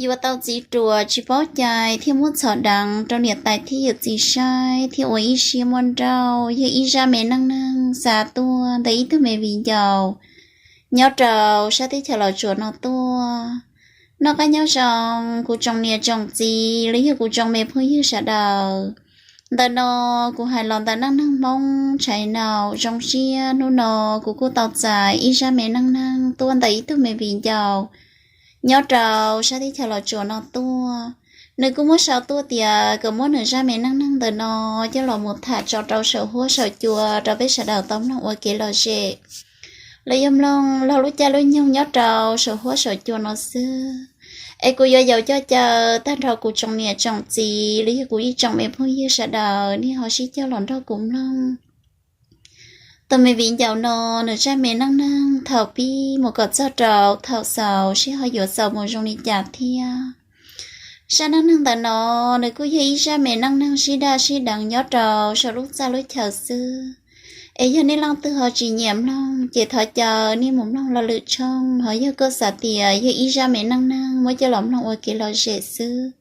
Yuav tau txiv ruam tsis paub cai thiab muab txhom deev rau niam tais thiab yawm txiv saib thiab ua ib siab muaj nrauj, yog ib zaj me neej neeg xa tuaj ntawm ib tug me viv ncaus nyob rau sab teb chaws Los Tsuas no tuaj. Noj qab nyob zoo kuv tsoom niam tsoom txiv los yog kuv tsoom me phooj ywg sawv daws. Ntawm no kuv hais los ntawm neej neeg Hmoob tshais naus zoo siab. Hnub no kuv kuj tau txais ib zaj me neej neeg tuaj ntawm ib tug me viv ncaus nyob rau sab teb chaws Los Tsuas no tuaj. Nws kuj muab sau tuaj tias kom muab nws zaj me neej neeg ntawm no coj los mus tham tso rau saum huab saum cua rau peb sawv daws tau mloog ua kev lom zem. Los yog mloog log lub caij lub nyoog nyob rau saum huab saum cua no xwb. Es kuv yuav yaum coj caw tag nrho kuv tsoom niam tsoom txiv los yog kuv ib tsoom me phooj ywg sawv daws nej ho sib cog los nrog kuv mloog tus me viv ncaus no nws zaj me neej neeg thaum pib mus kom txog rau thaum xaus seb ho yuav xaus mus zoo li cas thiab. Zaj neej neeg ntawm no nws kuj yog ib zaj me neej neeg sib daj sib deev nyob rau saum lub txaj lub chaw xwb. Es yog nej leej twg ho tsis nyiam mloog ces thov caw nej mus mloog lo lwm tshooj, ho yog koj xav tias yog ib zaj me neej neeg muab coj los mloog ua kev lom zem xwb,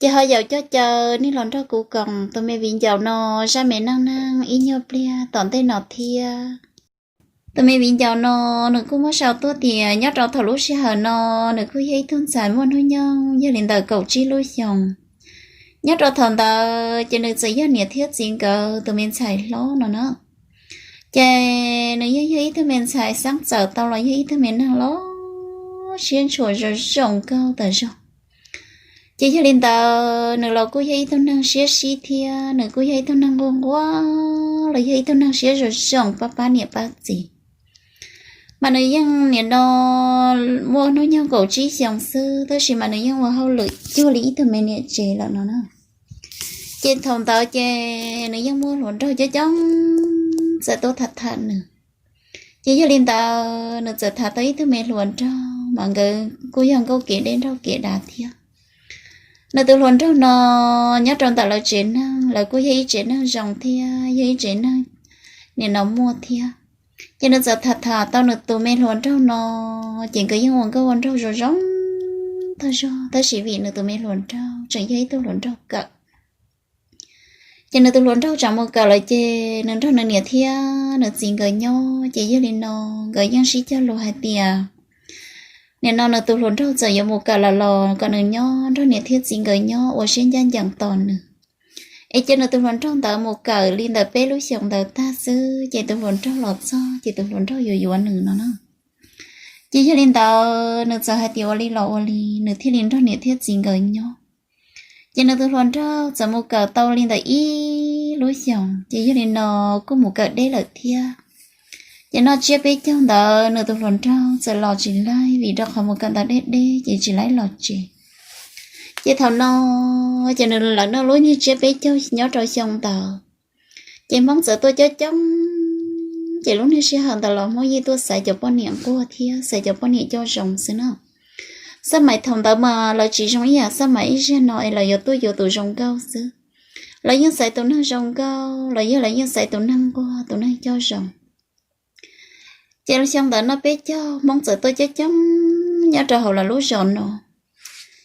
ces ho yaum coj caw nej los nrog kuv koom tus me viv ncaus no zaj me neej neeg ib nyuag pliag tom ntej no thiab. Tus me viv ncaus no nws kuj muab sau tuaj tias nyob rau thaum lub sij hawm no nws kuj yog ib tug ntxhais muaj hnub nyoog yog li ntawm kaum tsib lub xyoos. Nyob rau thaum ntawd ces nws txawm yog niam thiab txiv nkawd tus me ntxhais hlob no na. Ces nws yeej yog ib tug me ntxhais xeeb txawm tau los yog ib tug me neeg los siab ntshua zoo zoo nkauj tas zog. Ces yog li ntawd nws los kuj yog ib tug neeg siab sib thiab nws kuj yog ib tug neeg nquag nquag los yog ib tug neeg siab zoo zoo pab pab niam pab txiv. Mas nws yeej nim no muaj hnub nyoog kaum tsib xyoos xwb tab sis mas nws yeej ua hauj lwm cuag li ib tug me niam tsev lawm no na. Ces thaum ntawd ces nws yeej muaj hluas nraug coob coob txawm tuaj tham tham nws. Ces yog li ntawd nws txawm tham tau ib tug me hluas nraug mas nkawd kuj yog nkauj kev deb nraug kev dav thiab. Nws tus hluas nraug no nyob rau ntawm lawv tsev neeg lawv kuj yog ib tsev neeg zoo thiab yog ib tsev neeg nim no muaj thiab. Ces nws txawm tham tham tau nws tus me hluas nraug no, ces nkawd yeej ua nkauj ua nraug zoo zoo tag zog tab sis vim nws tus me hluas nraug tseem yog ib tug hluas nraug kawm. Ces nws tus hluas nraug tseem mus kawm lawm ces nws nrog nws niam thiab nws txiv nkawd nyob ces yog li no nkawd yeej sib cog lus hais tias nim no nws tus hluas nraug txawm yuav mus kawm lawm los kom nws nyob nrog niam thiab txiv nkawd nyob ua siab ncaj ncees tos nws. Es ces nws tus hluas nraug ntawd mus kawm li ntawm peb lub xyoos ntawd tag xwb ces tus hluas nraug los txog ces tus hluas nraug yuav yuav nws no na. Ces yog li ntawd nws txawm hais tias ua li los ua li nws thiaj li nrog niam thiab txiv nkawd nyob. Ces nws tus hluas nraug txawm mus kawm tau li ntawm ib lub xyoos ces yog li no kuj mus kawm deb lawm thiab. Ces noj tsiab peb caug ntawd nws tus hluas nraug txawm los tsis laij vim rau qhov mus kawm ntawv deb deb ces tsis laij los tsev. Ces thaum no ces nws lawv noj lub niag tsiab peb caug nyob rau xyoo ntawd. Ces Hmoob txawm tuaj coob coob, ces lub niag sij hawm ntawd los Hmoob yeej tuaj xaiv cov poj niam nquag thiab xaiv cov poj niam coj zoo xwb na. Xab mais thaum ntawd mas lawv tsis zoo ib yam xab mais ib zaug no es lawv yuav tuaj yuav tus zoo nkauj xwb. Lawv yeej xaiv tus neeg zoo nkauj los yog lawv yeej xaiv tus neeg nquag tus neeg coj zoo. Ces lub xyoo ntawd noj peb caug Hmoob txawm tuaj coob coob nyob rau hauv lawv lub zos no.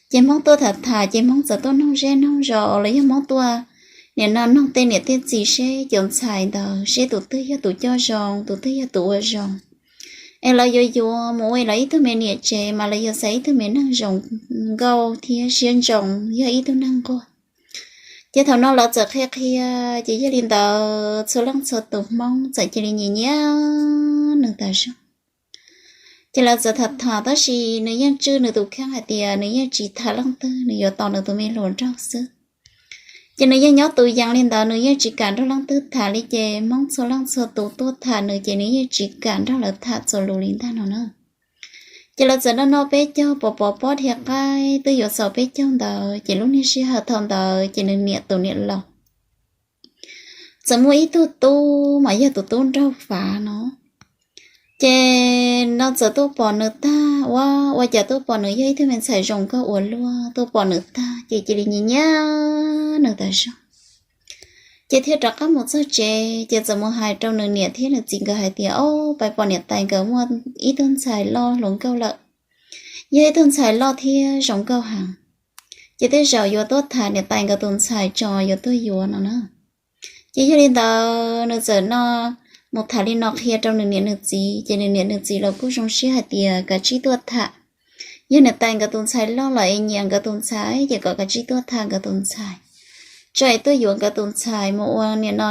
Ces Hmoob tuaj tham tham ces Hmoob txawm tuaj noog zej noog zos los yog Hmoob tuaj nim no noog tej niam tej txiv seb cov ntxhais ntawd seb tus twg yog tus coj zoo tus twg yog tus ua zoo. Es lawv yuav yuav mus ua lawv ib tug me niam tsev mas lawv yuav xaiv ib tug me neeg zoo nkauj thiab siab ntsoov yog ib tug neeg nquag. Ces thaum no lawv txawm qhia qhia, ces yog li ntawd txhua leej txhua tus Hmoob txawm cia li nyiam nyiam nws tas zog. Ces lawv txawm tham tham tab sis nws yeej tswj nws tus kheej hais tias nws yeej tsis tham leej twg, nws yuav tos nws tus me hluas nraug xwb. Ces nws yeej nyob tus yees li ntawd, nws yeej tsis kam nrog leej twg tham li. Ces Hmoob txhua leej txhua tus tuaj tham nws ces nws yeej tsis kam nrog lawv tham txuas lus li ntag no na. Ces lawv txawm noj noj peb caug pov pov pob dhia qaib twb yuav xaus peb caug ntawd, ces lub niag sij hawm thaum ntawd ces nws niam tus niam laus txawm muaj ib tug tub mas yog tus tub nraug fav no. Ces no txawm tuaj pom nws tag, ua, ua cas tuaj pom nws yog ib tug me ntxhais zoo nkauj ua luaj, tuaj pom nws tag ces cia li nyiam nyiam nws tas zog. Ces thiaj rov qab mus txog tsev, ces txawm mus hais rau nws niam thiab nws txiv nkawd hais tias, Ob, pais pom niam tais nkawd muaj ib tug ntxhais loj hluas nkauj lawm. yog ib tug ntxhais loj thiab zoo nkauj heev. Ces tej zaum yuav tuaj tham niam tais nkawd tus ntxhais tso yuav tuaj yuav no na. Ces yog li ntawd nws txawm no mus tham li no qhia rau nws niam nws txiv, ces nws niam nws txiv los kuj zoo siab hais tias kav tsij tuaj tham. Yog niam tais nkawd tus ntxhais loj los es nyiam nkawd tus ntxhais ces kom kav tsij tuaj tham nkawd tus ntxhais, tso es tuaj yuav nkawd tus ntxhais mus ua niam no,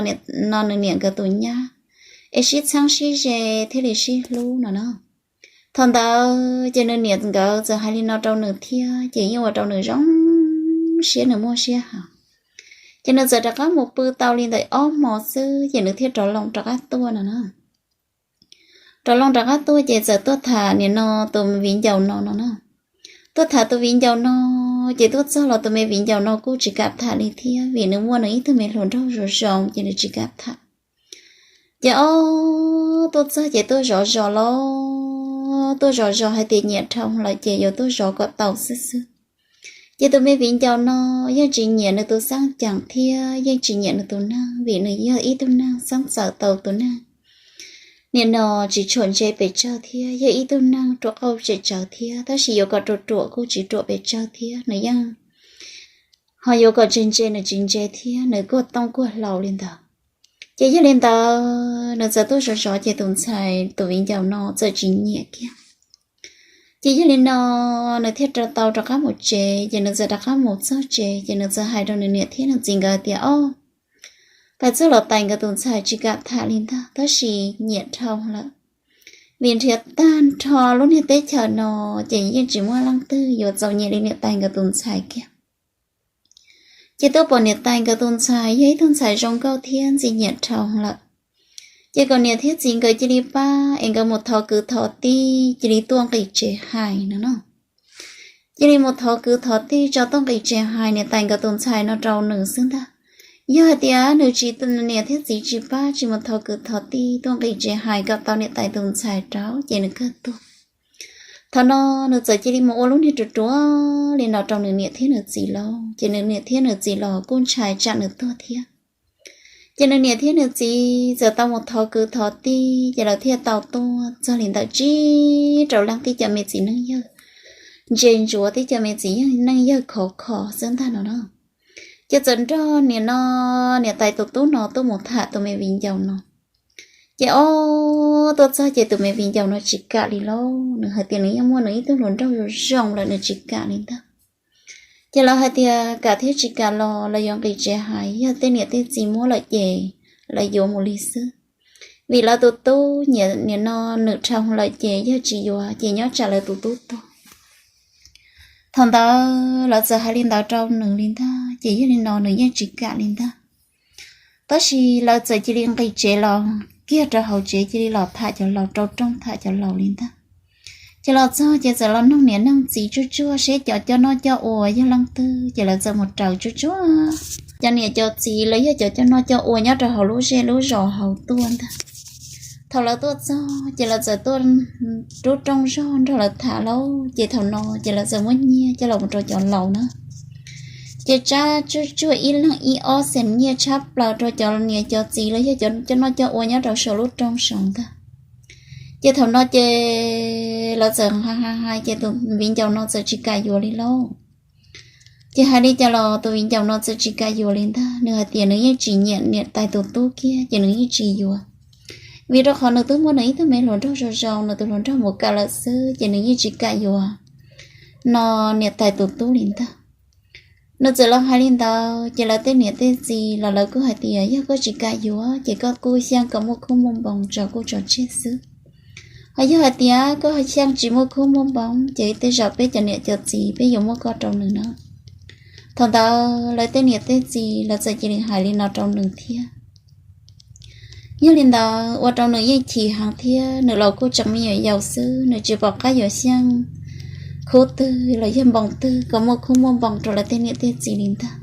no nws niam nkawd tus nyab, es sib txheeb sib ze thiaj li sib hlub no na. Thaum ntawd ces nws niam nkawd txawm hais li no rau nws thiab ces yeej ua rau nws zoo siab, nws muaj siab heev. Ces nws txawm rov qab mus pw tau li ntawm ob hmo xwb ces nws thiaj rov loo rov qab tuaj no na. Rov loo rov qab tuaj ces txawm tuaj tham niam no tus viv ncaus no no na. Tuaj tham tus viv ncaus no, ces tuaj txog los tus me viv ncaus no kuj tsis kam tham li thiab vim nws muaj nws ib tug me hluas nraug zoo zoo ces nws tsis kam tham. Ces ob tuaj txog ces tuaj zov zos los, tuaj zov zos hais tias nyiam dhau lawm ces yuav tuaj zov kom tau xwb xwb. Ces tus me viv ncaus no yeej tsis nyiam nws tus xeeb ceem thiab yeej tsis nyiam nws tus neeg vim nws yog ib tug neeg xeeb txawm tau tus neeg niam no tsis tshua ntse pes tsawg thiab yog ib tug neeg ruam qauj tsem tsawv thiab, tab sis yuav kom ruam ruam kuj tsis ruam pes tsawg thiab, nws yeej, ho yuav kom ntse ntse nws tsis ntse thiab, nws kuj tooj kuj hlau li ntawd. Ces yog li ntawd nws txawm tuaj zov zov ces tus ntxhais tus viv ncaus no txawm tsis nyiam kiag. Ces yog li no nws thiaj rov tau rov qab mus tsev, ces nws txawm rov qab mus txog tsev ces nws txawm hais rau nws niam thiab nws txiv nkawd tias, o, tais txog los tais nkawd tus ntxhais tsis kam tham li ntag, tab sis nyiam dhau lawm. Vim nrhiav tag nrho lub niag teb chaws no ces yeej tsis muaj leej twg yuav txaus nyiam li niam tais nkawd tus ntxhais kiag. Ces tuaj pom niam tais nkawd tus ntxhais yog ib tug ntxhais zoo nkauj thiab ntxim nyiam dhau lawm. Ces kom niam thiab txiv nkawd cia li pab es nkawd mus thov kwv thov tij cia li tuaj nqis tsev hais no no. Cia li mus thov kwv thov tij tso tuaj nqis tsev hais niam tais nkawd tus ntxhais no rau nws xwb ntag. Yog hais tias nws tsis, niam thiab txiv tsis pab tsis mus thov kwv thov tij tuaj nqis tsev hais kom tau niam tais tus ntxhais rau ces nws kawg tuag. Thaum no nws txawm cia li mus ua lub niag ruam ruam li no rau nws niam thiab nws txiv lauj, ces nws niam thiab nws txiv los kuj ntshai tsam nws tuag thiab. Ces nws niam thiab nws txiv txawm tau mus thov kwv thov tij ces lawv thiaj tau tuaj txog li ntawm tsib rau leej tib co me txiv neej yawg, ntse ntsuav tib co me txiv neej yawg khov kho xwb ntag no na. Ces txawm nrog niam no, niam tais tus tub no tuaj mus tham tus me viv ncaus no. Ces ob tuaj txog ces tus me viv ncaus no tsis kam li lauj, nws hais tias nws yeej muaj nws ib tug hluas nraug zoo zoo lawm nws tsis kam li ntag. Ces lawv hais tias kam thiab tsis kam los lawv yuav nqis tsev hais, yog tej niam tej txiv muab lawm ces lawv yuav mus li xwb. Vim lawv tus tub nyiam niam no nws dhau lawm ces yog tsis yuav ces nyob tsam lawv tus tub tuag. Thaum ntawd lawv txawm hais li ntawd rau nws li ntag, ces yog li no nws yeej tsis kam li ntag. Tab sis lawv txawm cia li nqis tsev los kiag rau hauv tsev cia li los tham cov laus, rau rooj tham cov laus li ntag. Ces los txog ces txawm los noog niam noog txiv tsuag tsuag seb cov coj noj coj ua yog leej twg, ces lawv txawm mus raws tsuag tsuag cov niam cov txiv los yog cov coj noj coj ua nyob rau hauv lub zej lub zos hauv tuaj ntag. Thaum lawv tuaj txog ces lawv txawm tuaj rub rooj zog nrog lawv tham lauj, ces thaum no ces lawv txawm muab nyiaj coj los mus rau cov laus na. Ces tsab tsuag tsuag ib leeg ib ob xees nyiaj tshab plaws rau cov niam cov txiv los yog cov coj noj coj ua nyob rau saum lub rooj saud ntag. Ces thaum no ces lawv txawm hais hais hais ces tus viv ncaus no txawm tsis kam yuav li lauj. Ces hais li cas los tus viv ncaus no txawm tsis kam yuav li ntag, nws hais tias nws yeej tsis nyiam niam tais tus tub kiag ces nws yeej tsis yuav. Vim rau qhov nws twb muaj nws ib tug me hluas nraug zoo zoo, nws tus hluas nraug mus kawm lawm xwb ces nws yeej tsis kam yuav no niam tais tus tub li ntag. Nws txawm los hais li ntawd ces lawv tej niam tej txiv los lawv kuj hais tias yog koj tsis kam yuav ces koj kuj xyeej kom muaj khub muaj npoo tso kuj tso tseg xwb. Ho yog hais tias koj xyeej tsis muaj khub muaj npoo ces tej zaum peb cov niam cov txiv peb yuav muab koj rau nws na. Thaum ntawd lawv tej niam tej txiv lawv txawm cia li hais li no rau nws thiab. Yog li ntawd ua rau nws yeej chim heev thiab nws los kuj tseem me nyuam yaus xwb, nws tsis pom qab yuav xyeej khub twg los yog npoo twg kom muaj khub muaj npoo rau lawv tej niam tej txiv li ntag.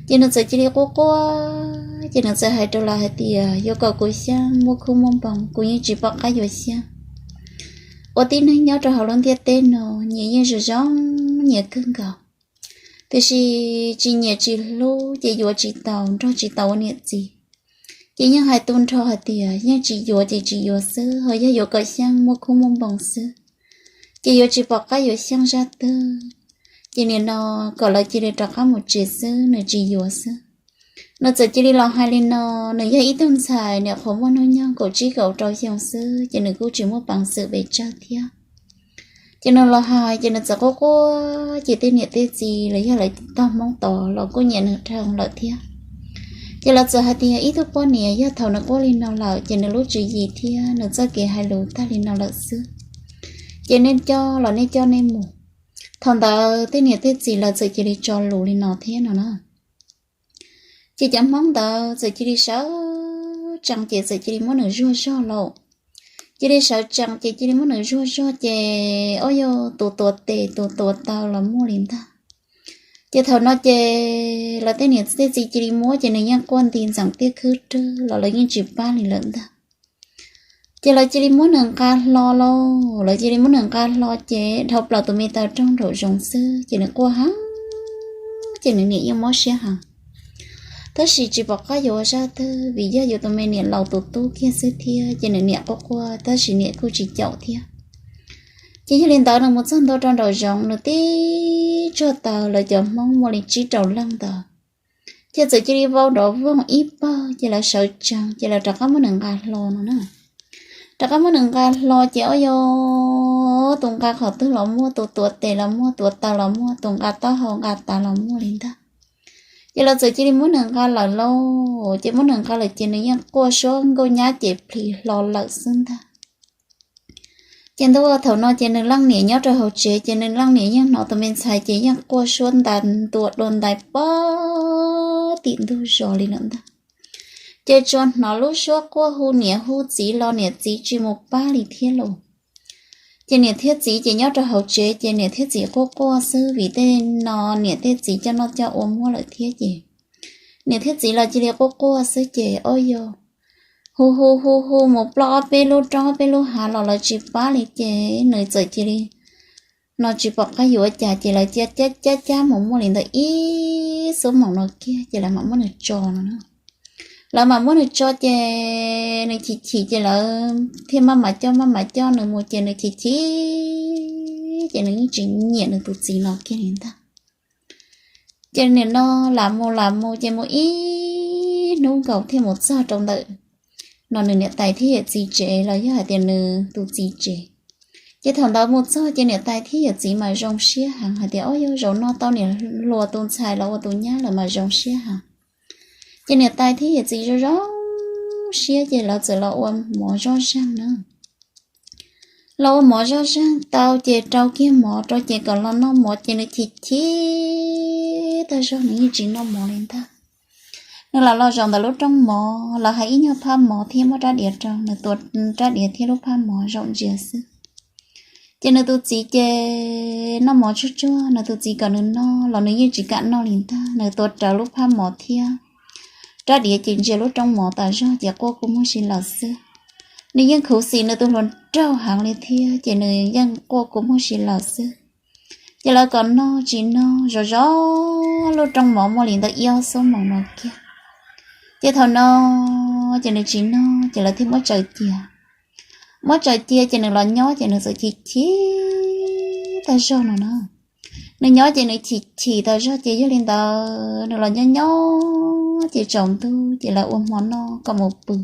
Ces nws txawm cia li quaj quaj, ces nws txawm hais rau lawv hais tias yuav kom kuv xyeej muaj khub muaj npoo kuv yeej tsis pom qab yuav xyeej. Ua tib neeg nyob rau hauv lub ntiaj teb no nyias yeej zoo zoo, nyias kawg nkaus, tiam sis tsis nyiam tsis hlub ces yuav tsis tau, nrog tsis tau ua niam txiv. Ces yeej hais tu nrho hais tias yeej tsis yuav ces tsis yuav xwb, ho yog yuav kom xyeej muaj khub muaj npoo xwb. ces yuav tsis pom qab yuav xyeej zaj twg. Ces nim no kom lawv cia li rov qab mus tsev xwb, nws tsis yuav xwb. Nws txawm cia li los hais li no, nws yog ib tug ntxhais niam qhuav muaj hnub nyoog kaum tsib kaum rau xyoo xwb, ces nws kuj tsis muaj peev xwm pes tsawg thiab. Ces nws los hais ces nws txawm quaj quaj, ces tej niam tej txiv los yog lawv tog Hmoob tod los kuj nyiam nws dhau lawm thiab. Ces lawv txawm hais tias ib tug poj niam yog thaum nws quaj li no lawm ces nws lub tswv yim thiab nws txoj kev hais lus tag li no lawm xwb. Ces nej coj los nej coj nej mus. Thaum ntawd tej niam tej txiv lawv txawm cia li tso lus li no thiab no na. Ces cov Hmoob ntawd txawm cia li sawv tsees ces txawm cia li muab nws zuag zog lauj. Cia li sawv tsees ces cia li muab nws zuag zog ces ob yog tus tuav tes tus tuav taw los muaj li ntag. Ces thaum no ces lawv tej niam tej txiv cia li muab ces nws yeej quaj nti ntxeev tiaj khwb rwg los lawv yeej tsis pab li lawm ntag. Ces lawv cia li muab nws nqa hlo lauj, lawv cia li muab nws nqa hlo ces dhau plaws tus me taw rooj nraum zoov xwb ces nws quaj heev, ces nws niam yeej mob siab heev. Tab sis tsis pom qab yuav ua zaj twg vim yog yus tus me niam laus tus tub kiag xwb thiab ces nws niam quaj quaj tab sis niam kuj tsis caum thiab. Ces yog li ntawd nws mus txog ntua rau nraum zoov nws tib tsuag taws lawv cov Hmoob muaj li tsib rau leej ntawd, ces txawm cia li vau nrov voog ib pawg ces lawv sawv tsees ces lawv rov qab muab nws nqa hlo no na. Rov qab muab nws nqa hlo ces ob yog tus nqa qhov twg los muaj, tus tuav tes los muaj, tuav taw los muaj, tus nqa taub hau nqa tav los muaj li ntag. Ces lawv txawm cia li muab nws nqa lawm lauj, ces muab nws nqa lawm ces nws yeej quaj suab nkauj nyab ces plhis hlo lawm xwb ntag. Ces ntu thaum no ces nws leej niam nyob rau hauv tsev ces nws leej niam yeej hnov tus me ntxhais ces yeej quaj suab ntas ntua dua ntais pog tim ntug zos li lawm ntag. Ces tsuas hnov lub suab quaj hu niam hu txiv los niam txiv tsis mus pab li thiab lauj. Ces niam thiab txiv ces nyob rau hauv tsev ces niam thiab txiv quaj quaj xwb vim tej no niam tej txiv coj noj coj ua muab lawm thiab ces niam thiab txiv los cia li quaj quaj xwb ces ob yog hu hu hu hu mus ploj ob peb lub roob ob peb lub hav los lawv tsis pab li ces nws txawm cia li no tsis pom qab yuav ua cas ces lawv cia cab cab cab mus muaj li ntawd ib xuab moos no kiag ces lawv mam muab nws tso no na. Lawv mam muab nws tso ces nws chim chim ces lawv thiaj maj mam coj maj mam coj nws mus ces nws chim chim ces nws yeej tsis nyiam nws tus txiv no kiag li ntag. Ces nim no lam mus lam mus ces mus ib hnub nkaus thiaj mus txog rau ntawm no nws niam tais thiab yawm txiv tsev los yog hais tias nws tus txiv tsev. Ces thaum ntawd mus txog ces niam tais thiab yawm txiv mas zoo siab heev hais tias, Ob, yog zaum no tau niam hluas tus ntxhais los ua tus nyab lawm mas zoo siab heev. Ces niam tais thiab yawm txiv zoo zoo siab ces lawv txawm los ua mov zoj zeeg na. Los ua mov zoj zeeg tau ces rau kiag mov rau ces kom los noj mov ces nws chim chim tag zog nws yeej tsis noj mov li ntag. Nws lam los zaum ntawm lub rooj mov, lawv hais ib nyuag phab mov thiab muab rab diav rau, nws tuav rab diav thiab lub phab mov zaum ntsia xwb. Ces nws tus txiv ces noj mov tsuag tsuag, nws tus txiv kom nws noj los nws yeej tsis kam noj li ntag. Nws tuav rawv lub phab mov thiab rab diav ces ntsia lub rooj mov tas zog ces quaj kua muag si lawm xwb. Nws yeej khuv xim nws tus hluas nraug heev li thiab ces nws yeej quaj kua muag si lawm xwb. Ces lawv kom noj tsis noj, zov zov lub rooj mov muaj li ntawm ib ob xuab moos no kiag. Ces thaum no ces nws tsis noj ces lawv thiaj muab tsaws cia. Muab tsaws cia ces nws los nyob ces nws txawm chim chim tag zog no na. Nws nyob ces nws chim chim tag zog ces yog li ntawd nws los nyob nyob ces tsaus ntuj ces lawv ua hmo noj kom mus pw.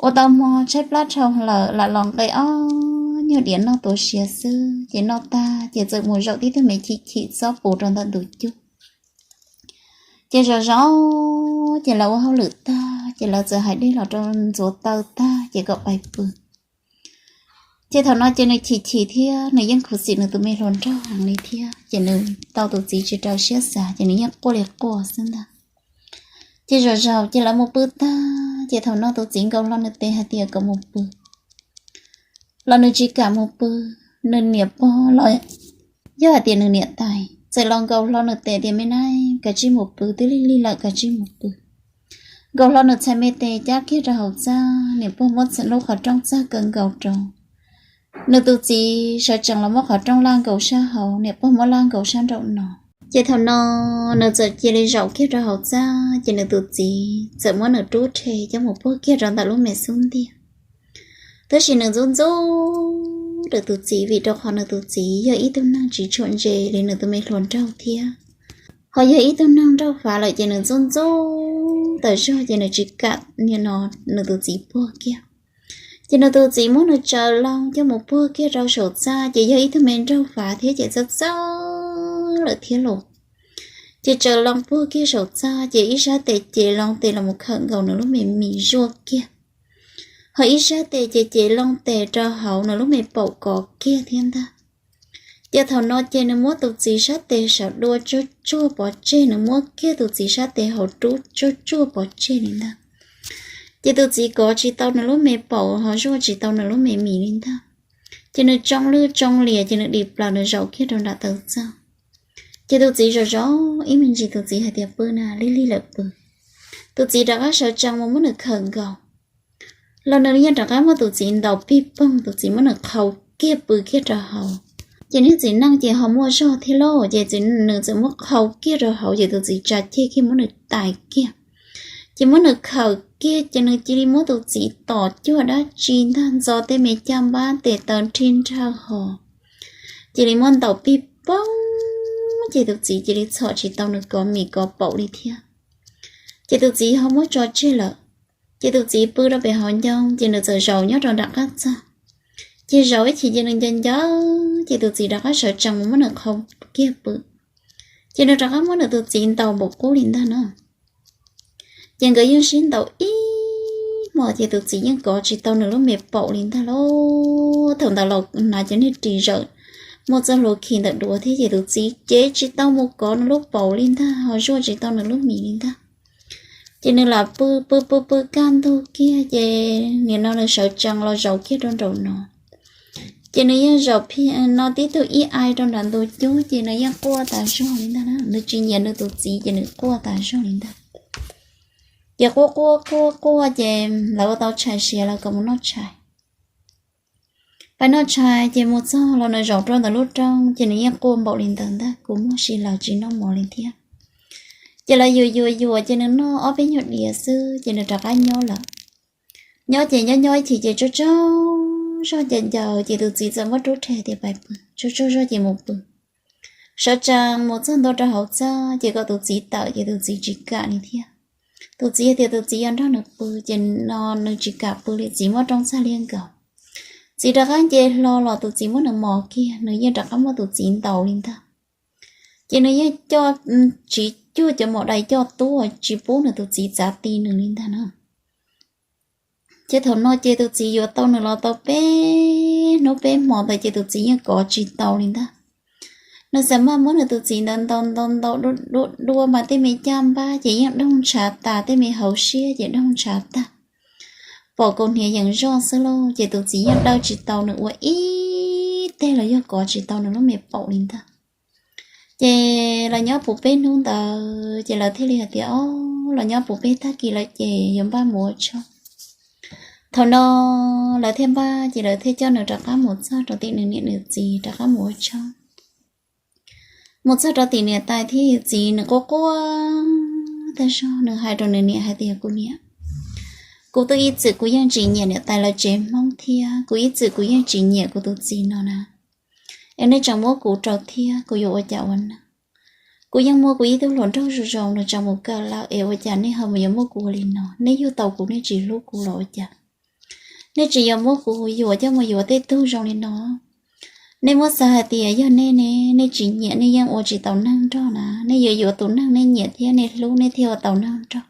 Ua tau hmo tshaib plab dhau lawm lam los nqe ob nyuag diav noj tuav siav xwb ces noj tag ces txawm mus zaum tib tug me chim chim txob pus rau ntawm ntug cub. Ces zov zov ces lawv ua hauj lwm tag ces lawv txawm hais dej los rau ntxuav taw tag ces kom pais pw. Ces thaum no ces nws chim chim thiab nws yeej khuv xim nws tus me hluas nraug heev li thiab ces nws tau tus txiv tsis rau siab xav ces nws yeej quaj li quaj xwb ntag. Ces zov zaum ces lawv mus pw tag ces thaum no tus txiv nkaus hlo nws tes hais tias kom mus pw los nws tsis kam mus pw. Nws niam pog los yog hais tias nws niam tais txawm los nkaus hlo nws tes tias, Me nab, kav tsij mus pw, twb lig lig lawm, kav tsij mus pw. Nkaus hlo nws txhais me tes cab kiag rau hauv txaj, niam pog muab lub qhov rooj txaj kaw nkaus rau. Nws tus txiv sawv tsees los muab qhov rooj laj nkaus sab hauv, niam pog muab laj nkaus sab nraum no. Ces thaum no nws txawm cia li zaum kiag rau hauv txaj ces nws tus txiv txawm muab nws rub rhe coj mus puag kiag rau ntawm lub me xub ntiag. Tab sis nws ntxub ntxub ntxub nws tus txiv, vim rau qhov nws tus txiv yog ib tug neeg tsis tshua ntse li nws tus me hluas nraug thiab. Ho yog ib tug neeg nraug fav lawm ces nws ntxub ntxub tawm zog ces nws tsis kam nim no nws tus txiv puag kiag. Ces nws tus txiv muab nws tsaws loo coj mus puag kiag rau saum txaj, ces yog ib tug me nraug fav thiab ces txawj txawj lawm thiab los. Ces tsaws loo puag kiag saum txaj, ces ib sab tes ces loo tes los mus khawm nkaus nws lub me mis zuaj kiag, ho ib sab tes ces ces loo tes rau hauv nws lub me paum kov kiag thiab ntag. Ces thaum no ces nws muab tus txiv sab tes saum dua tsuag tsuag pov tseg, nws muab kiag tus txiv sab tes hauv rub tsuag tsuag pov tseg li ntag. Ces tus txiv kov tsis tau nws lub me paum ho zuaj tsis tau nws lub me mis li ntag. Ces nws tsoo lwj tsoo liam ces nws dim plaws nws zaum kiag rau nram taw txaj. Ces tus txiv zov zov ib me ntsis, tus txiv hais tias pw na, lig lig lawm pw. Tus txiv rov qab sawv tsees mus muab nws khawm nkaus los nws yeej rov qab muab tus txiv ntaus pig poog, tus txiv muab nws qhau kiag pw kiag rau hauv. Ces niag txiv neej ces ho muaj zog thiab lauj, ces nws txawm muab qhau kiag rau hauv ces tus txiv tsa ceg kiag muab nws tais kiag. Ces muab nws khawm kiag ces nws cia li muab tus txiv tom cuag dab tsi ntag, ntxo tej me caj npab tes taw nrhij nrhawj ho cia li muab ntaus pig poog, ces tus txiv cia li txhom tsis tau nws kov mis kov paum li thiab. Ces tus txiv ho muab tso tseg lawm. Ces tus txiv pw rau pem hauv ncoo, ces nws txawm zaum nyob rau nram qab txaj. Ces zaum ib chim ces nws nco nco, ces tus txiv rov qab sawv tsees mus muab nws qhau kiag pw. Ces nws rov qab muab nws tus txiv ntaus npaum qub li ntag na. Ces nkawd yeej sib ntaus ib hmos ces tus txiv yeej kov tsis tau nws lub me paum li ntag lauj. Thaum ntawd los hnav cov niag ris zawm muaj txoj hlua khi ntawm duav thiab, ces tus txiv cev tsis tau mus kov nws lub paum li ntag, ho zuaj tsis tau nws lub mis li ntag. Ces nws lam pw pw pw pw kaj ntug kiag, ces nim no nws sawv tsees los zaum kiag rau nraum no. Ces nws yeej zaum phi no tib tug ib ai rau nram ntug cub, ces nws yeej quaj tas zog li ntag na. Nws tsis nyiam nws tus txiv ces nws quaj tas zog li ntag. Ces quaj quaj quaj quaj ces lawv ua tau tshais siav lawv kom mus noj tshais. Pais noj tshais ces mus txog los nws zaum rau ntawm lub rooj ces nws yeej quaj npaum li ntawd ntag, kuv muaj si lawm tsis noj mov li thiab. Ces lawv yuam yuam yuam ces nws noj ob peb nyuag diav xwb ces nws rov qab nyob lawm. Nyob ces nyob nyob ib chim ces tsaug tsaug zog ncaws ncaws ces tus txiv txawm muab rub rhe tias pais pw, tsaug tsaug zog ces mus pw. Sawv tsees mus txog ntua rau hauv txaj ces kom tus txiv tawm ces tus txiv tsis kam li thiab. Tus txiv hais tias tus txiv yuav nrog nws pw ces no nws tsis kam pw li, txiv muab rooj txaj liab nkaus. Txiv rov qab nce hlo los tus txiv muab nws mos kiag, nws yeej rov qab muab tus txiv ntaus li ntag. Ces nws yeej coj, tsis cuag cov maum dais coj tuaj tsis pub nws tus txiv txav ti nws li ntag na. Ces thaum no ces tus txiv yuav tau nws los tau peb hnub peb hmo ntawd ces tus txiv yeej kov tsis tau li ntag. Nws xam maj muab nws tus txiv ntawd ntaus ntaus ntaus dua dua mas tej me caj npab ces yeej doog ntshav tas, tej me hauv siab ces doog ntshav tag, pom kaus hniav yees zoj xwb lauj. Ces tus txiv yeej daws tsis tau nws ua ib teg los yog kov tsis tau nws lub me paum li ntag. Ces lawv nyob puv peb hnub ntawd ces lawv thiaj li hais tias, o, los nyob puv peb tag kis lawm ces yuav npaj mus ua tshoob. Thaum no lawv thiaj npaj ces lawv thiaj coj nws rov qab mus txog rau tim nws niam nws txiv rov qab mus ua tshoob. Mus txog rau tim niam tais thiab yawm txiv, nws quaj quaj tag zog, nws hais rau nws niam hais tias, kuv niam, kuv twb ib txwm kuv yeej tsis nyiam niam tais lawv tsev Hmoob thiab kuv ib txwm kuv yeej tsis nyiam kuv tus txiv no na. Es nej tseem muab kuv rau thiab kuv yuav ua cas ua neej? Kuv yeej muaj kuv ib tug hluas nraug zoo zoo, nws tseem mus kawm lawm es ua cas nej ho mus yuav muab kuv ua li no? Nej yug tau kuv nej tsis hlub kuv los ua cas? Nej tsis yuav muab kuv yuam coj mus yuav tej tug zoo li no. Nej muab xav hais tias yog nej ne, nej tsis nyiam nej yeej ua tsis tau neeg nrog na. Nej yuav yuav tus neeg nej nyiam thiab nej hlub nej thiaj ua tau neeg nrog.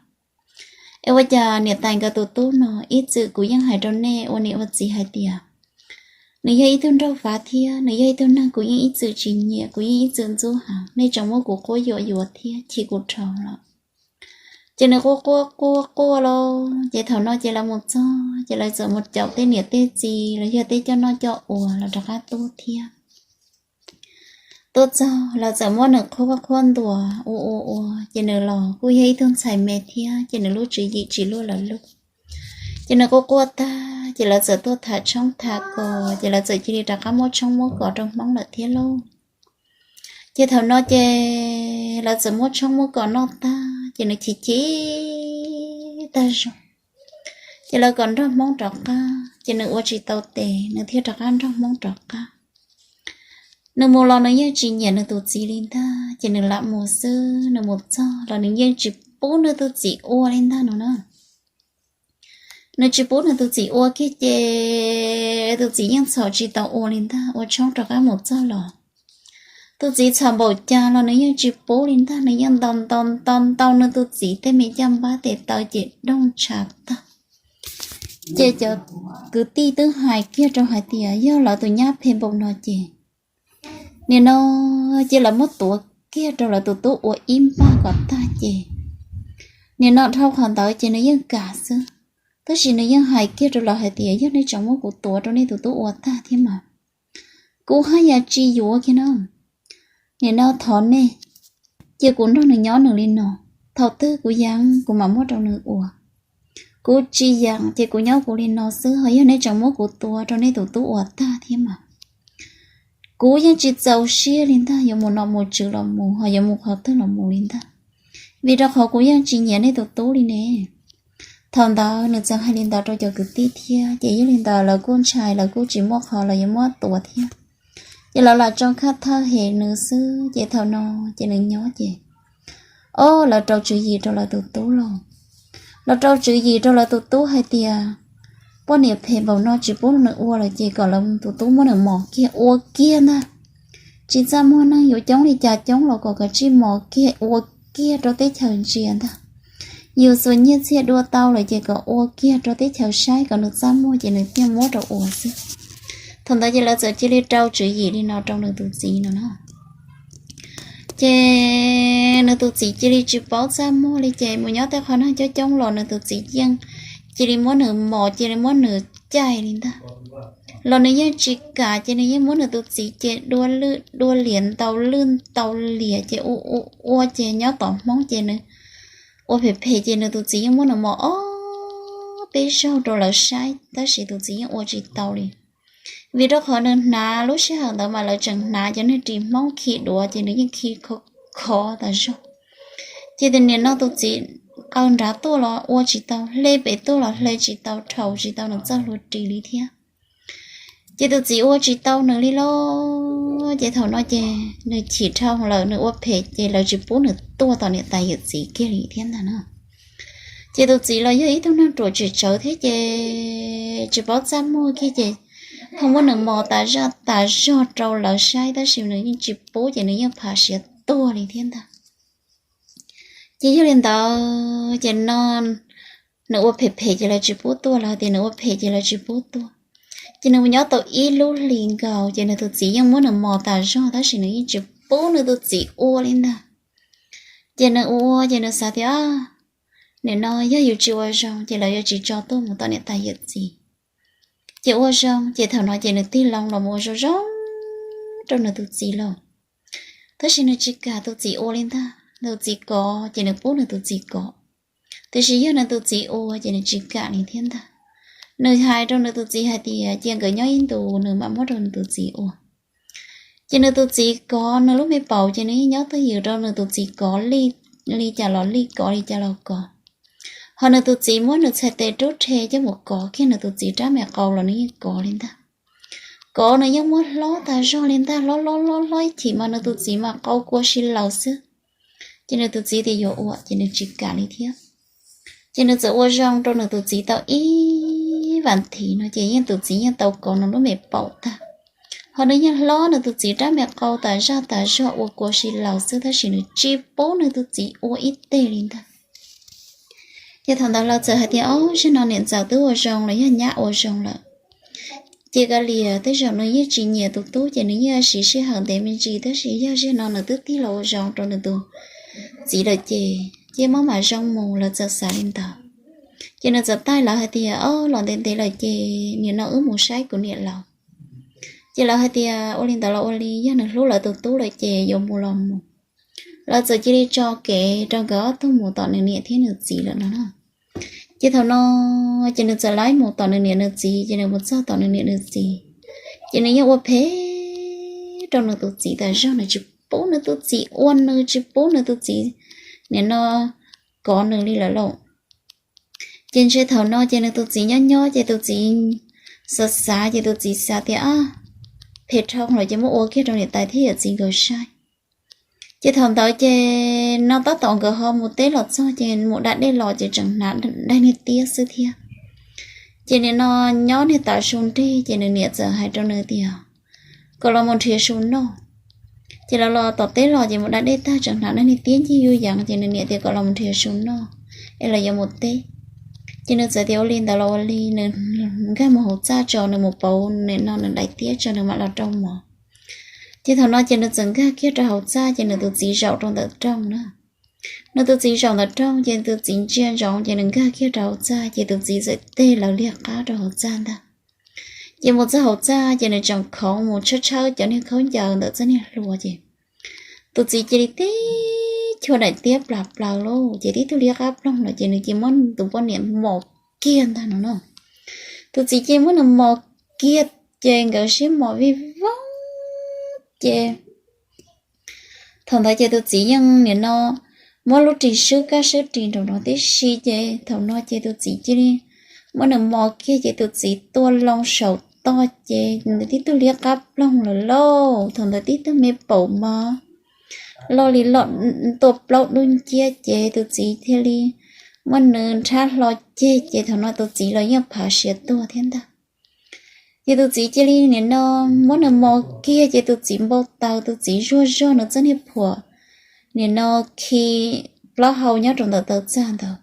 Es ua cas niam tais nkawd tus tub no, ib txwm kuv yeej hais rau nej ua niam ua txiv hais tias nws yog ib tug nraug fav thiab nws yog ib tug neeg kuv yeej ib txwm tsis nyiam, kuv yeej ib txwm ntxub heev, nej tseem muab kuv quab yuam yuav thiab chim kuv dhau lawm. Ces nws quaj quaj quaj quaj lauj, ces thaum no ces lawv mus txog ces lawv txawm mus caum tej niam tej txiv los yog tej coj noj coj ua los rov qab tuaj thiab. Tuaj txog lawv txawm muab nws qhuab qhuab ntuas ua ua ua, ces nws los kuj yog ib tug ntxhais me thiab ces nws lub tswv yim tsis luaj lawv lub. Ces nws quaj quaj tag ces lawv txawm tuaj tham tshoob tham kos, ces lawv txawm cia li rov qab muab tshoob muab kos rau Hmoob lawm thiab lauj. Ces thaum no ces lawv txawm muab tshoob muab kos noj tag ces nws chim chim tag zog. Ces lawv kom nrog Hmoob rov qab, ces nws ua tsis tau tes, nws thiaj rov qab nrog Hmoob rov qab. Nws mus los nws yeej tsis nyiam nws tus txiv li ntag, ces nws lam mus xwb, nws mus txog los nws yeej tsis pub nws tus txiv ua li ntag no na. Nws tsis pub nws tus txiv ua kiag ces tus txiv yeej txhom tsis tau ua li ntag, ua tshoob rov qab mus txog los tus txiv txhom npaum cas los nws yeej tsis pub li ntag, nws yeej ntaus ntaus ntaus ntaus nws tus txiv tej me caj npab tes taw ces doog ntshav tag. Ces cov kwv tij twb hais kiag rau hais tias yog lawv tus nyab phem npaum no ces nim no ces lawv muab tuav kiag rau lawv tus tub ua ib npag kom tag ces nim no dhau qhov ntawd ces nws yeej kam xwb. Tab sis nws yeej hais kiag rau lawv hais tias yog nej tseem muab kuv tuav rau nej tus tub ua tag thiab mas kuv haj yam tsis yuav kiag no. Nim no thov nej cia kuv nrog nws nyob nws li no, thaum twg kuv yeem kuv mam muab rau nws ua. Kuv tsis yeem ces kuv nyob kuv li no xwb, ho yog nej tseem muab kuv tuav rau nej tus tub ua tag thiab mas kuv yeej tsis txaus siab li ntag, yuav mus nom mus tswv los mus, ho yuav mus qhov twg los mus li ntag, vim rau qhov kuv yeej tsis nyiam nej tus tub li ne. Thaum ntawd nws txawm hais li ntawd rau cov kwv tij thiab ces yog li ntawd lawv kuj ntshai, lawv kuj tsis muaj qhov los yuav muab tuav thiab. Ces lawv lam tso khab thawj hem nws xwb, ces thaum no ces nws nyob ces o lawv rau tswv yim rau lawv tus tub lauj. Lawv rau tswv yim rau lawv tus tub hais tias poj niam phem npaum no tsis pub nws ua lawm ces kom lawv tus tub muab nws mos kiag ua kiag ntag. Tsis txaj muag neeg yuav coob li cas coob los kom kav tsij mos kiag ua kiag rau teb chaws ntsia ntag. Yus txuas nyiaj txiag dua tau lawm ces kom ua kiag rau teb chaws saib kom nws txaj muag ces nws thiaj muab rau ua xwb. Thaum ntawd ces lawv txawm cia li rau tswv yim li no rau nws tus txiv no na. Ces nws tus txiv cia li tsis paub txaj muag li ces mus nyob tej qhov neeg coob coob los nws tus txiv yeej cia li muab nws mos, cia li muab nws caij li ntag. Los nws yeej tsis kam ces nws yeej muab nws tus txiv ces dua lwj dua liam, ntaus lwj ntaus liam ces ua ua ua ces nyob tom Hmoob ces nws ua phem phem ces nws tus txiv yeej muab nws mos ob peb zaug rau lawv saib tab sis tus txiv yeej ua tsis tau li. Vim rau qhov nws hnav lub sij hawm ntawd mas lawv tseem hnav cov niag ris Hmoob khi duav ces nws yeej khi khov khov tas zog. Ces nim no tus txiv qaws nrad tuaj los ua tsis tau, hle pem tuaj los hle tsis tau, rhaus tsis tau nws txoj hlua ris li thiab. Ces tus txiv ua tsis tau nws li lauj. Ces thaum no ces nws chim dhau lawm, nws ua phem ces lawv tsis pub nws tuaj tom niam tais yawm txiv kiag li thiab ntag na. Ces tus txiv los yog ib tug neeg ruam tsim tsawv thiab ces tsis paub txaj muag kiag ces ho muab nws mos tas zaj tas zog rau lawv saib tab sis nws yeej tsis pub ces nws yeej phav siav tuag li thiab ntag. Ces yog li ntawd ces no nws ua phem phem ces lawv tsis pub tuaj, lawv tias nws ua phem ces lawv tsis pub tuaj. Ces nws mus nyob tau ib lub hlis nkaus ces nws tus txiv yeej muab nws mos tas zog tab sis nws yeej tsis pub nws tus txiv ua li ntag. Ces nws ua ua ces nws xav tias nim no yog yus tsis ua zoo ces lawv yuav tsis tso tuaj mus tom niam tais yawm txiv. Ces ua zoo ces thaum no ces nws tig loo los mus ua zoo zoo rau nws tus txiv lauj. Tab sis nws tsis kam tus txiv ua li ntag, nws tus txiv kov ces nws pub nws tus txiv kov. Tiam sis yog nws tus txiv ua ces nws tsis kam li thiab ntag. Nws hais rau nws tus txiv hais tias cia nkawd nyob ib ntus nws mam muab rau nws tus txiv ua. Ces nws tus txiv kov nws lub me paum ces nws yeej nyob twj ywm rau nws tus txiv kov li, li cas los li, kov li cas los kov. Ho nws tus txiv muab nws txhais tes rub rhe coj mus kov kiag nws tus txiv rab me qau los nws yeej kov li ntag. Kov nws yeej muab hlob tas zog li ntag, hlob hlob hlob hlob ib chim mas nws tus txiv mas qau kua si laws xwb. Ces nws tus txiv tias yuav ua ces nws tsis kam li thiab. Ces nws txawm ua zoo rau nws tus txiv tau ib vas thiv no ces yeej tus txiv yeej tau kov nws lub me paum tag. Ho nws yeej hlob nws tus txiv rab me qau tas zaj tas zog ua kua si laws xwb tab sis nws tsis pub nws tus txiv ua ib teg li ntag. Ces thaum ntawd lawv txawm hais tias o, zaum no niam ntxawm twb ua zoo los yog nyab ua zoo lawm. Ces kav liam, tej zaum nws yeej tsis nyiam tus tub ces nws yeej siv sij hawm ntev me ntsis tab sis yog zaum no nws twb tig los ua zoo rau nws tus txiv lawm ces cia muab mam zoo mus, lawv txawm xav li ntawd. Ces nws txawm taij lawv hais tias o, los ntev ntev lawm ces nim no wb mus saib kuv niam lawv. Ces lawv hais tias ua li ntawd los ua li, yog nws hlub lawv tus tub lawm ces yuav mus los mus. Lawv txawm cia li tso kev rau nkawd ob tug mus tom nws niam thiab nws txiv lawm no na. Ces thaum no ces nws txawm laib mus tom nws niam nws txiv, ces nws mus txog tom nws niam nws txiv, ces nws yeej ua phem rau nws tus txiv tas zog, nws tsis pub nws tus txiv ua, nws tsis pub nws tus txiv nim no kov nws li lawm lauj. Ces ntshe thaum no ces nws tus txiv nyob nyob ces tus txiv xav xav ces tus txiv xav tias, Ab, phem dhau lawm ces muab ua kiag rau niam tais thiab yawm txiv nkawd saib. Ces thaum ntawd ces no tab tom nkawd ho mus teb los txog ces mus da dej los ces tseem hnav daim niag tiab xwb thiab. Ces nim no nyob niag tav su nrig ces nws niam txawm hais rau nws tias kom los mus nrhiav su noj. Ces lawv los tom teb los ces mus da dej tag tseem hnav daim niag tiab ncig yuj yees ces nws niam tias kom los mus nrhiav su noj es lawv yuav mus teb. Ces nws txawm tias ua li ntawd los ua li, nws nkag mus hauv txaj tso, nws mus pauv nim no nws daim tiab tso nws mam los rau mov. Ces thaum no ces nws txawm nkag kiag rau hauv txaj ces nws tus txiv zaum rau ntawm rooj na. Nws tus txiv zaum ntawm rooj ces tus txiv ntsia ntsoov ces nws nkag kiag rau hauv txaj ces tus txiv txawm teg lawv liag qab rau hauv txaj ntag. Ces mus txog hauv txaj ces nws tseem khoov mus tshawb tshawb cov niag khaub ncaws ntawm txoj niag hlua ces tus txiv cia li tib chua daim tiab plas plaws lauj ces tib tug liab qab ploog lawm ces nws cia muab tus poj niam mos kiag ntag no no. Tus txiv cia muab nws mos kiag ces nkawd sib mos vij voog ces thaum ntawd ces tus txiv yeej nim no muab lub ris swb kab swb ris nraum no tib si ces thaum no ces tus txiv cia li muab nws mos kiag ces tus txiv tua loo saum toj ces nws tib tug liab qab ploog lawm lauj. Thaum ntawd tib tug me paum mov loj li loj tua plaub dub nciab ces tus txiv thiaj li muab nws nrhab hlo ceg ces thaum no tus txiv los yeej phav siav tuag thiab ntag. Ces tus txiv cia li nim no muab nws mos kiag ces tus txiv npau taws, tus txiv zuag zog nws txoj niag phuam nim no khi plaub hau nyob rau ntawm taw txag ntawd.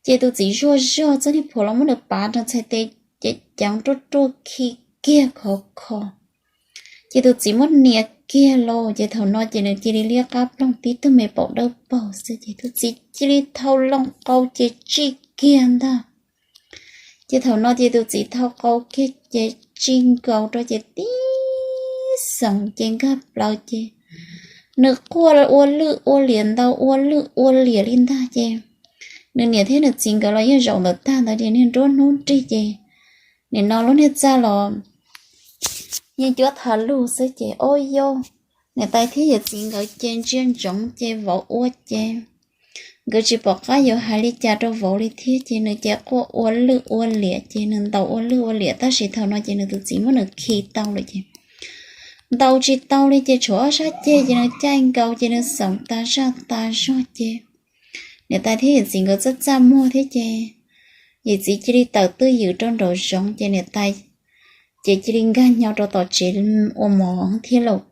Ces tus txiv zuag zog txoj niag phuam los muab nws pav rau txhais tes ces ceev ruaj ruaj khi kiag khov kho. Ces tus txiv muab nias kiag los ces thaum no ces nws cia li liab qab ploog tib tug me paum dawb paug xwb ces tus txiv cia li thau loo qau ces tsij kiag ntag. Ces thaum no ces tus txiv thau qau kiag ces tsij nkaus rau ces tib xoom ces nkag plaws ces nws quaj ua lwj ua liam ntaus ua lwj ua liam li ntag ces nws niam thiab nws txiv nkawd los yeej zaum ntawm tag ntawd ces niag nruab hnub nrig ces nim no lub niag txaj los yeej cuab tha lug xwb ces ob yau, niam tais thiab yawm txiv nkawd ces ntsia ntsoov ces vauv ua ces nkawd tsis pom qab yuav hais li cas rau vauv li thiab ces nws ces quaj ua lwj ua liam ces nws ntaus ua lwj ua liam tab sis thaum no ces nws tus txiv muab nws khi tau lawm ces ntaus tsis tau li ces tshuav ob sab ceg ces nws caij nkaus ces nws xoom tas zaj tas zog ces niam tais thiab yawm txiv nkawd txaj txaj muag thiab ces yawm txiv cia li tawm twj ywm rau nraum zoov ces niam tais ces cia li nkag nyo rau tom tsev ua mov thiab lauj.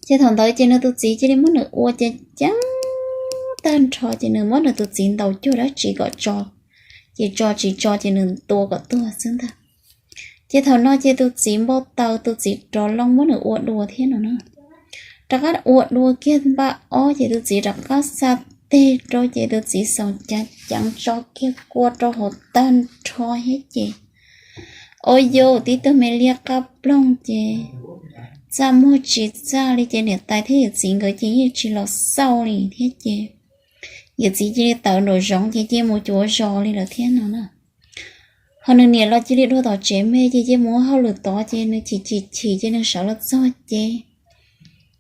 Ces thaum ntawd ces nws tus txiv cia li muab nws ua ces ceeb tag nrho ces nws muab nws tus txiv ntaus cuag dab tsi kom tso, ces tso tsis tso ces nws tua kom tuag xwb ntag. Ces thaum no ces tus txiv npau taws, tus txiv rov loo muab nws ua dua thiab no na. Rov qab ua dua kiag npaj ob ces tus txiv rov qab xa teg rau ces tus txiv xoom ceev ceev tso kiag kua rau hauv tag nrho thiab ces ob yau, tib tug me liab qab ploog ces txaj muag tsis txaj li ces niam tais thiab yawm txiv nkawd ces yeej tsis los xauj li thiab ces yawm txiv cia li tawm nraum zoov ces cia mus cuav zos li lawm thiab no na. Ho nws niam los cia li dua tom tsev me ces cia mus ua hauj lwm tod ces nws chim chim chim ces nws sawv los txog ces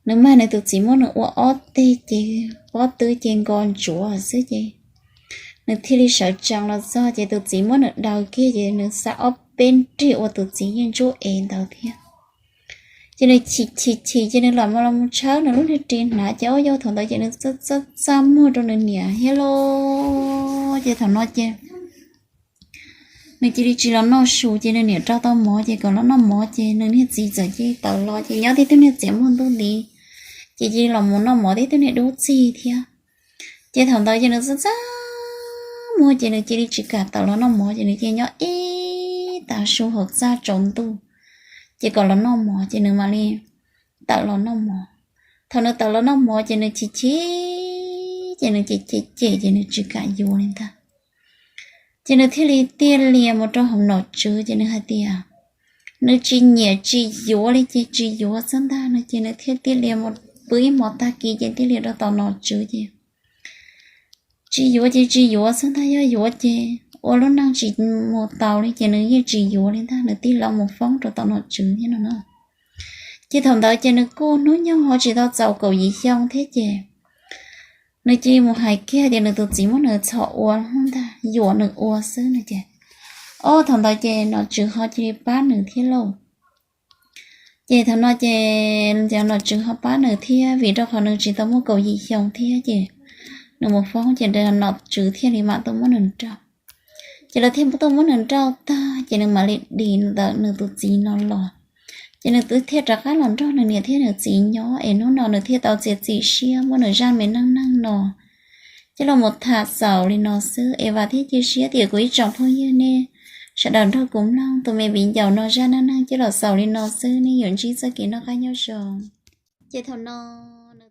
nws mag nws tus txiv muab nws ua ob teg ces pob tw ces nkos ntsuav xwb ces nws thiaj li sawv tsees los txog ces tus txiv muab nws daws kiag ces nws xa ob peb nrig ua tus txiv yeej ntsuab ev ntawd thiab. Ces nws chim chim chim ces nws los mus los mus tshawb nws lub niag ris hnav ces ob yau, thaum ntawd ces nws txaj txaj muag rau nws niam thiab lauj. Ces thaum no ces nws cia li tsis los noj su ces nws niam rau tau mov ces kom los noj mov ces nws niag txiv txawm cia li tawm los ces nyob tib tug niag txiav muag ntuj nti ces cia li los mus noj mov tib tug niag dub txig thiab. Ces thaum ntawd ces nws txaj txaj muag ces nws cia li tsis kam tawm los noj mov ces nws cia li nyob ib tav su hauv txaj tsaus ntuj ces kom los noj mov ces nws mam li tawm los noj mov. Thaum nws tawm los noj mov ces nws chim chim ces nws cem cem cem ces nws tsis kam yuav li ntag. Ces nws thiaj li tiaj lias mus rau hauv nom tswv ces nws hais tias nws tsis nyiam tsis yuav li ces tsis yuav xwb ntag no ces nws thiaj tiaj lias mus pw ib hmos tag kis ces tiaj lias rau tom nom tswv ces tsis yuav ces tsis yuav xwb ntag, yog yuav ces ua lub neej tsis mus tau li ces nws yeej tsis yuav li ntag, nws thiaj los mus foob rau tom nom tswv thiab no na. Ces thaum ntawd ces nws kuj hnub nyoog ho tsis tau txaus kaum yim xyoo thiab ces nws cia li mus hais kiag tias nws tus txiv muab nws txhom ua ntag. yuam nws ua xwb no ces, o, thaum ntawd ces nom tswv ho cia li pab nws thiab lauj. Ces thaum no ces cov nom tswv ho pab nws thiab vim rau qhov nws tsis tau muaj kaum yim xyoo thiab ces nws mus foob ces nom tswv thiaj li mam tuaj muab nws nrauj. Ces lawv thiaj tuaj muab nws nrauj tag ces nws mam li dim ntawm nws tus txiv no los. Ces nws twb thiaj rov qab los nrog nws niam thiab nws txiv nyob es hnub no nws thiaj tau txiav txim siab muab nws zaj me neej neeg no coj los mus tham xaus li no xwb es vam thiab cia siab tias kuv ib tsoom phooj ywg nej sawv daws nrog kuv mloog tus me viv ncaus no zaj neej neeg coj los xaus li no xwb, nej yuav ntsib txoj kev noj qab nyob zoo. Ces thaum no nws